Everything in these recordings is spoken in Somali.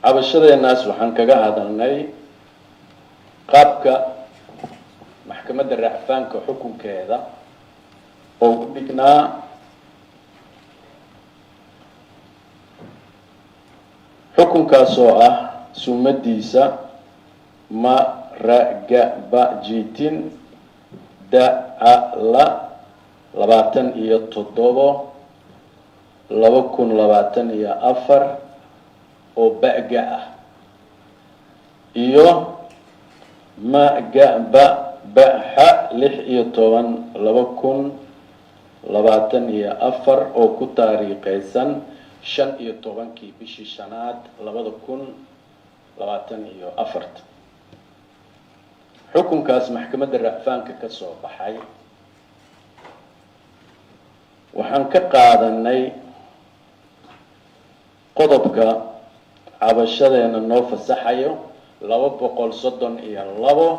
Cabashadeenaas waxaan kaga hadalnay qaabka maxkamadda racfaanka xukunkeeda oo u dhignaa xukunkaas oo ah sumadiisa ma ra ga ba jiitin da a la 27/2024 oo ba-ga ah iyo ma ga ba ba xa 16/2024 oo ku taariikheysan 15-kii bishii shanaad 2024. Xukunkaas maxkamadda racfaanka ka soo baxay waxaan ka qaadanay qodobka cabashadeena noo fasaxayo 232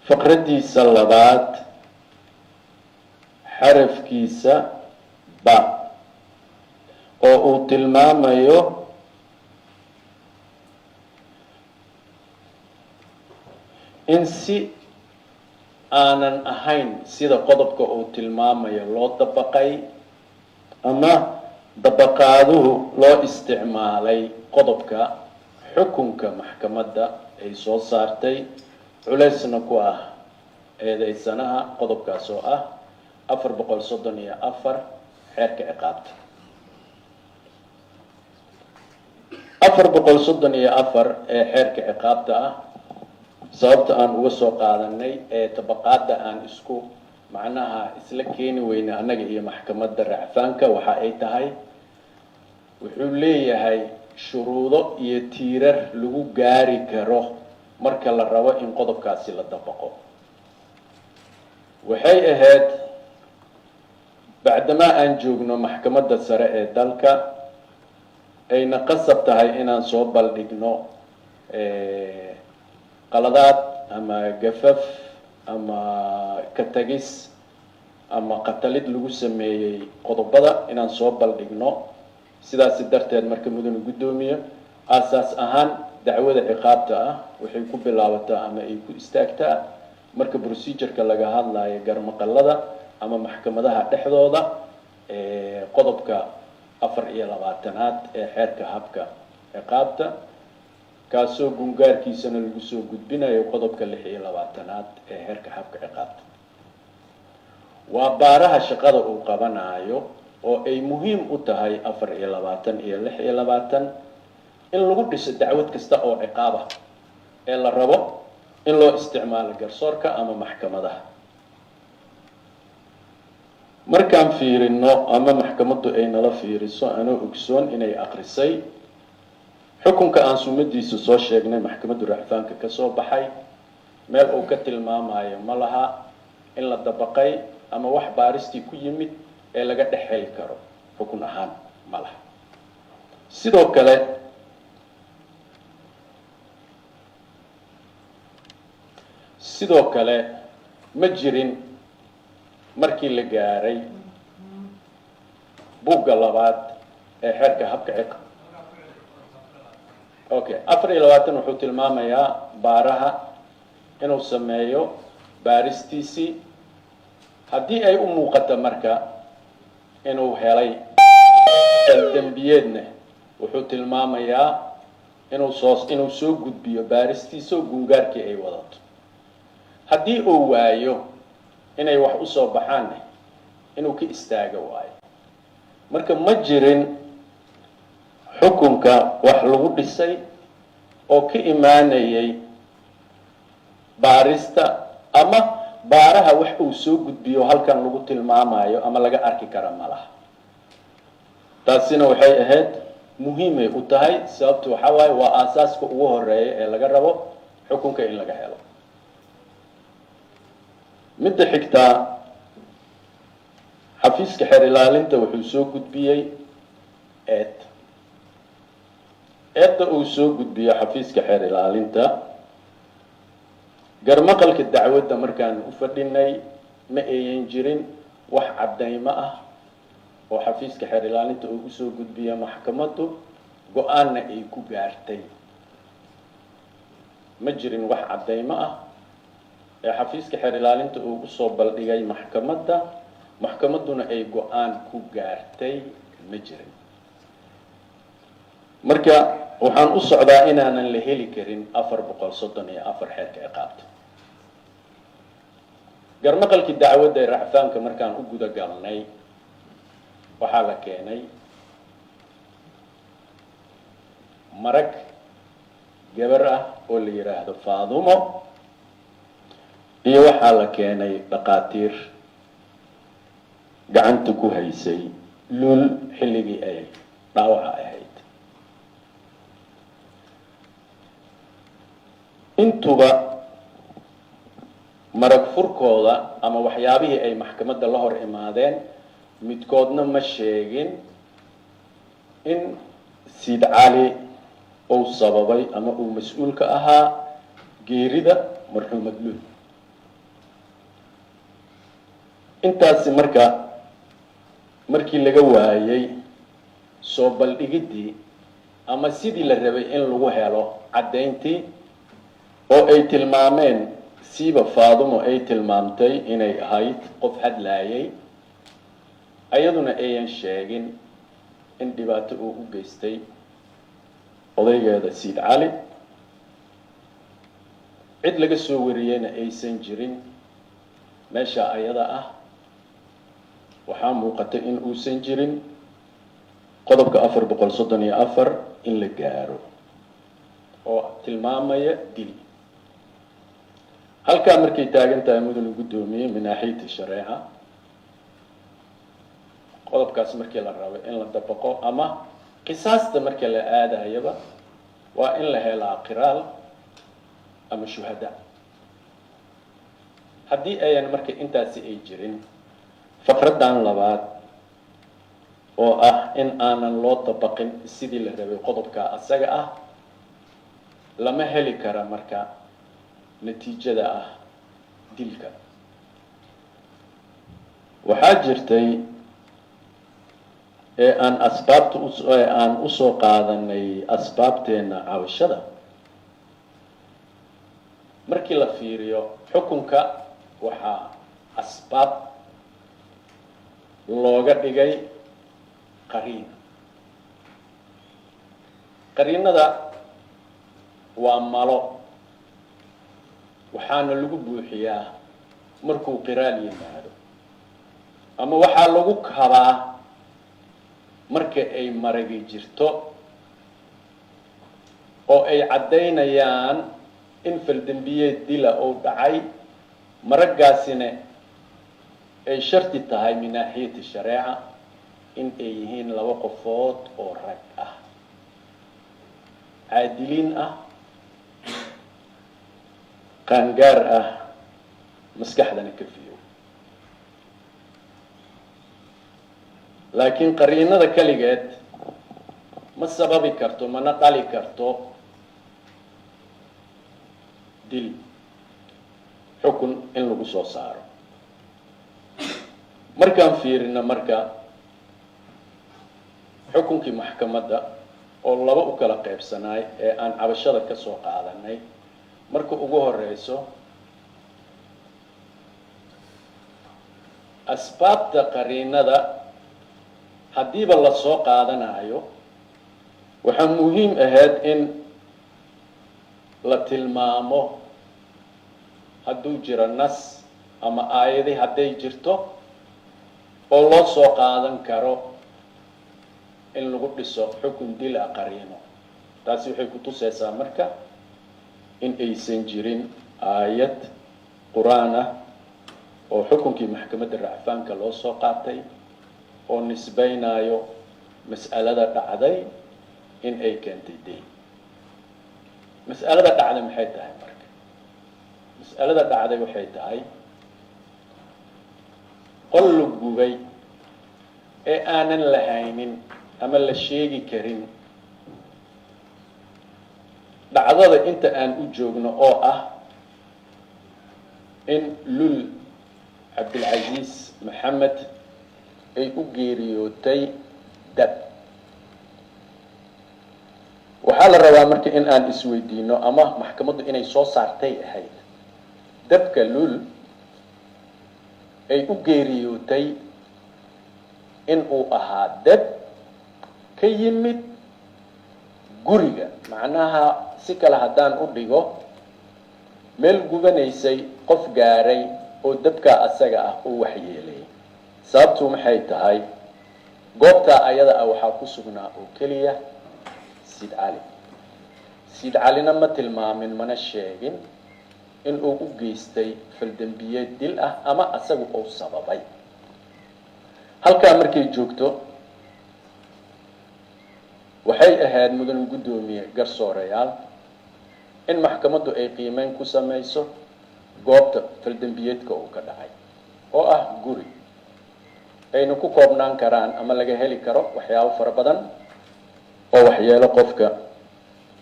faqraddiisa labaad xarafkiisa ba oo uu tilmaamayo in si aanan ahayn sida qodobka uu tilmaamayo loo dabaqay ama dabaqaaduhu loo isticmaalay qodobka xukunka maxkamadda ay soo saartay, culeysna ku ah eedeysanaha, qodobkaas oo ah 434 xeerka ciqaabta. 434 ee xeerka ciqaabta ah sababta aan uga soo qaadanay ee tabaqaada aan isku macnaha isla keeni weyne annaga iyo maxkamadda racfaanka waxa ay tahay, wuxuu leeyahay shuruudo iyo tiirar lagu gaari karo marka la rabo in qodobkaasi la dabaqo. Waxay ahayd bacdamaa aan joogno maxkamadda sare ee dalka, ayna qasab tahay inaan soo baldhigno qaladaad ama gafaf ama ka tagis ama qatalid lagu sameeyey qodobada inaan soo baldhigno. Sidaasi darteed marka, mudane guddoomiye, aasaas ahaan dacwada ciqaabta ah waxay ku bilaabataa ama ay ku istaagtaa marka procedureka laga hadlayo garmaqalada ama maxkamadaha dhexdooda qodobka 24-aad ee xeerka habka ciqaabta, kaasoo gungaarkiisana lagu soo gudbinayo qodobka 26-aad ee xeerka habka ciqaabta. Waa baaraha shaqada uu qabanayo oo ay muhiim u tahay 24 iyo 26 in lagu dhiso dacwad kasta oo ciqaab ah ee la rabo in loo isticmaalo garsoorka ama maxkamadaha. Markaan fiirino ama maxkamaddu ay nala fiiriso, anoo ogsoon inay akrisay xukunka aan sumadiisa soo sheegnay maxkamaddu racfaanka ka soo baxay, meel uu ka tilmaamayo ma laha in la dabaqay ama wax baaristii ku yimid ee laga dhex heli karo xukun ahaan ma laha. Sidoo kale ma jirin markii la gaaray buugga labaad ee xeerka habka ciq. Okay, 24 wuxuu tilmaamayaa baaraha inuu sameeyo baaristiisii haddii ay u muuqato marka inuu helay dembiyeedna, wuxuu tilmaamayaa inuu soo gudbiyo baaristiisa oo gungaarkii ay wadato. Haddii uu waayo inay wax usoo baxaanne, inuu ka istaago waayo. Marka ma jirin xukunka wax lagu dhisay oo ka imaanayay baarista ama baaraha wax uu soo gudbiyo halkan lagu tilmaamayo ama laga arki kara ma laha. Taasina waxay ahayd muhiimay u tahay, sababta waxaa waaye waa aasaaska ugu horeeya ee laga rabo xukunka in laga helo. Midda xigtaa, xafiiska xeer ilaalinta wuxuu soo gudbiyey eed. Eedda uu soo gudbiyo xafiiska xeer ilaalinta, garmaqalka dacwadda markaan u fadhinay ma ayan jirin wax caddaymo ah oo xafiiska xeer ilaalinta uu usoo gudbiya maxkamaddu. Go-aanna ay ku gaartay. Ma jirin wax caddaymo ah ee xafiiska xeer ilaalinta uu usoo baldhigay maxkamadda, maxkamadduna ay go-aan ku gaartay, ma jirin. Marka waxaan u socdaa inaanan la heli karin 434 xeerka ciqaabta. Garmaqalkii dacwadda ee racfaanka markaan u guda galnay, waxaa la keenay marag gabar ah oo la yidhaahdo Faadumo, iyo waxaa la keenay dhaqaatiir gacanta ku haysay Luul xilligii ay dhaawaca ahayd. Intuba marag furkooda ama waxyaabihii ay maxkamadda la hor imaadeen midkoodna ma sheegin in Siid Cali uu sababay ama uu mas-uul ka ahaa geerida marxuumad Luul. Intaasi marka markii laga waayey soo baldhigiddii ama sidii la rabay in lagu helo caddayntii oo ay tilmaameen, siiba Faadumo ay tilmaamtay inay ahayd qof hadlaayay, ayaduna ayan sheegin in dhibaato uu u geystay odaygeeda Siid Cali, cid laga soo wariyeyna aysan jirin, meesha ayada ah waxaa muuqata in uusan jirin qodobka 434 in la gaaro oo tilmaamaya dil. Halkaa markay taagan tahay, mudane guddoomiye, min naaxiyati shareeca, qodobkaas markii la rabo in la dabaqo ama qisaasta marka la aadayaba, waa in la helaa qiraal ama shuhada. Haddii ayan marka intaasi ay jirin, faqraddan labaad oo ah in aanan loo dabaqin sidii la rabay qodobka asaga ah, lama heli kara marka natiijada ah dilka. Waxaa jirtay ee aan asbaabta ee aan usoo qaadanay asbaabteena cabashada, markii la fiiriyo xukunka waxaa asbaab looga dhigay qariina. Qariinada waa malo, waxaana lagu buuxiyaa markuu qiraal yimaado ama waxaa lagu kabaa marka ay maragi jirto oo ay caddaynayaan in faldembiyeed dila uu dhacay, maraggaasina ay sharti tahay min naaxiyati shareeca in ay yihiin laba qofood oo rag ah, caadiliin ah, qaangaar ah, maskaxdana ka fiyow. Laakiin qariinada keligeed ma sababi karto mana dhali karto dil xukun in lagu soo saaro. Markaan fiirino marka xukunkii maxkamadda oo laba u kala qaybsanaay ee aan cabashada ka soo qaadanay, marka ugu horeyso asbaabta qariinada haddiiba lasoo qaadanayo, waxaa muhiim ahayd in la tilmaamo hadduu jiro nas ama aayadi hadday jirto oo loo soo qaadan karo in lagu dhiso xukun dil ah qariino. Taasi waxay ku tuseysaa marka in aysan jirin aayad qur-aan ah oo xukunkii maxkamadda racfaanka loo soo qaatay oo nisbaynayo mas'alada dhacday in ay keentay dil. Mas'alada dhacday maxay tahay? Marka mas'alada dhacday waxay tahay qol la gubay ee aanan lahaynin ama la sheegi karin dhacdada inta aan u joogno oo ah in Lul Cabdilcasiis Maxamed ay u geeriyootay dab. Waxaa la rabaa marka in aan isweydiino, ama maxkamaddu inay soo saartay ahayd, dabka Luul ay u geeriyootay in uu ahaa dab ka yimid guriga. Macnaha, si kale haddaan u dhigo, meel gubanaysay qof gaaray oo dabkaa asaga ah uu waxyeelay. Sababtu maxay tahay? Goobtaa ayada ah waxaa ku sugnaa oo keliya Siid Cali. Siid Calina ma tilmaamin mana sheegin in uu u geystay faldembiyeed dil ah ama asagu uu sababay. Halkaa markay joogto, waxay ahayd, mudan guddoomiye, garsoorayaal, in maxkamaddu ay qiimeyn ku samayso goobta faldembiyeedka uu ka dhacay oo ah guri ayna ku koobnaan karaan ama laga heli karo waxyaabo fara badan oo waxyeelo qofka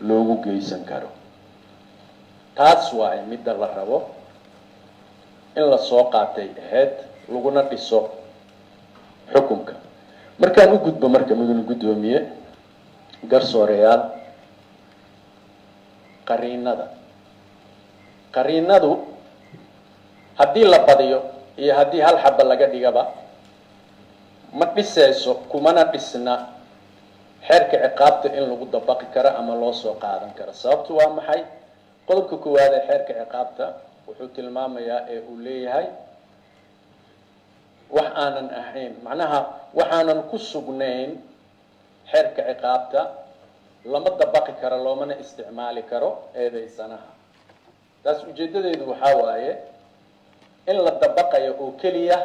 loogu geysan karo. Taas waaye midda la rabo in la soo qaatay ahayd, laguna dhiso xukunka. Markaan u gudbo marka, mudan guddoomiye, garsoorayaal, qariinada. Qariinadu haddii la badiyo iyo haddii hal xaba laga dhigaba ma dhisayso, kumana dhisna xeerka ciqaabta in lagu dabaqi karo ama loo soo qaadan karo. Sababtu waa maxay? Qodobka koowaad ee xeerka ciqaabta wuxuu tilmaamayaa ee uu leeyahay wax aanan ahayn, macnaha waxaanan ku sugnayn xeerka ciqaabta lama dabaqi karo, loomana isticmaali karo eedeysanaha. Taas ujeeddadeedu waxaa waaye in la dabaqayo oo keliya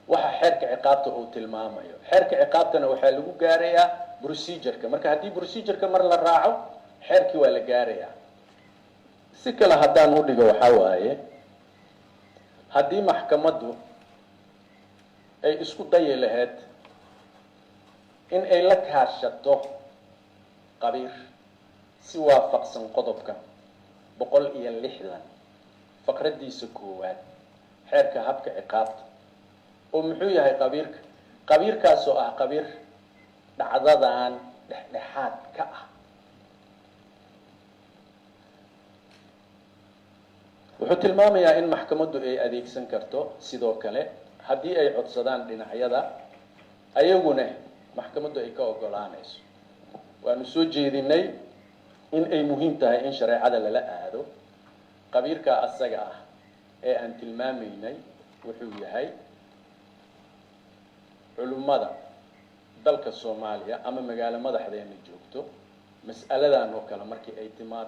waxa xeerka ciqaabta uu tilmaamayo. Xeerka ciqaabtana waxaa lagu gaarayaa procedureka. Marka haddii procedureka mar la raaco, xeerkii waa la gaarayaa. Si kale haddaan u dhigo, waxaa waaye haddii maxkamaddu ay isku dayi lahayd in ay la kaashato qabiir si waafaqsan qodobka 160 faqraddiisa koowaad xeerka habka ciqaabta, oo muxuu yahay qabiirka? Qabiirkaasoo ah qabiir dhacdadan dhexdhexaad ka ah, wuxuu tilmaamayaa in maxkamaddu ay adeegsan karto sidoo kale haddii ay codsadaan dhinacyada, ayaguna maxkamaddu ay ka ogolaanayso. Waanu soo jeedinay in ay muhiim tahay in shareecada lala aado. Qabiirkaa asaga ah ee aan tilmaamaynay wuxuu yahay culimmada dalka Soomaaliya ama magaalo madaxdeena joogto mas'aladan oo kale markii ay timaado.